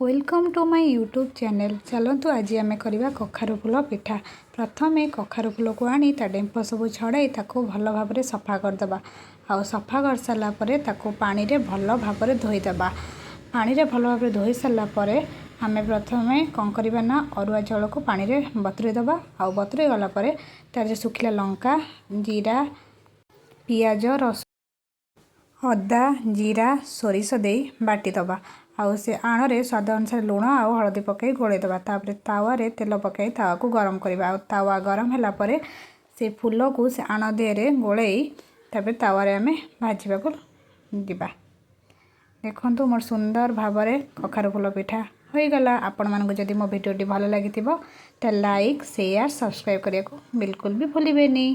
Welcome to my YouTube channel. ଚାଲନ୍ତୁ, ଆଜି ଆମେ କରିବା କଖାରୁ ଫୁଲ ପିଠା। ପ୍ରଥମେ କଖାରୁ ଫୁଲକୁ ଆଣି ତା ଡେମ୍ଫ ସବୁ ଛଡ଼ାଇ ତାକୁ ଭଲ ଭାବରେ ସଫା କରିଦେବା। ଆଉ ସଫା କରିସାରିଲା ପରେ ତାକୁ ପାଣିରେ ଭଲ ଭାବରେ ଧୋଇଦେବା। ପାଣିରେ ଭଲ ଭାବରେ ଧୋଇ ସାରିଲା ପରେ ଆମେ ପ୍ରଥମେ କ'ଣ କରିବା ନା, ଅରୁଆ ଚାଉଳକୁ ପାଣିରେ ବତୁରେଇ ଦେବା। ଆଉ ବତୁରେଇ ଗଲା ପରେ ତାର ଶୁଖିଲା ଲଙ୍କା, ଜିରା, ପିଆଜ, ରସୁଣ, ଅଦା, ଜିରା, ସୋରିଷ ଦେଇ ବାଟିଦେବା। ଆଉ ସେ ଆଣରେ ସ୍ୱାଦ ଅନୁସାରେ ଲୁଣ ଆଉ ହଳଦୀ ପକାଇ ଗୋଳେଇ ଦେବା। ତାପରେ ତାୱାରେ ତେଲ ପକାଇ ତାୱାକୁ ଗରମ କରିବା। ଆଉ ତାୱା ଗରମ ହେଲା ପରେ ସେ ଫୁଲକୁ ସେ ଆଣ ଦେହରେ ଗୋଳେଇ ତାପରେ ତାୱାରେ ଆମେ ଭାଜିବାକୁ ଯିବା। ଦେଖନ୍ତୁ, ମୋର ସୁନ୍ଦର ଭାବରେ କଖାରୁ ଫୁଲ ପିଠା ହୋଇଗଲା। ଆପଣମାନଙ୍କୁ ଯଦି ମୋ ଭିଡ଼ିଓଟି ଭଲ ଲାଗିଥିବ, ତ ଲାଇକ୍, ସେୟାର, ସବସ୍କ୍ରାଇବ୍ କରିବାକୁ ବିଲକୁଲ ବି ଭୁଲିବେନି।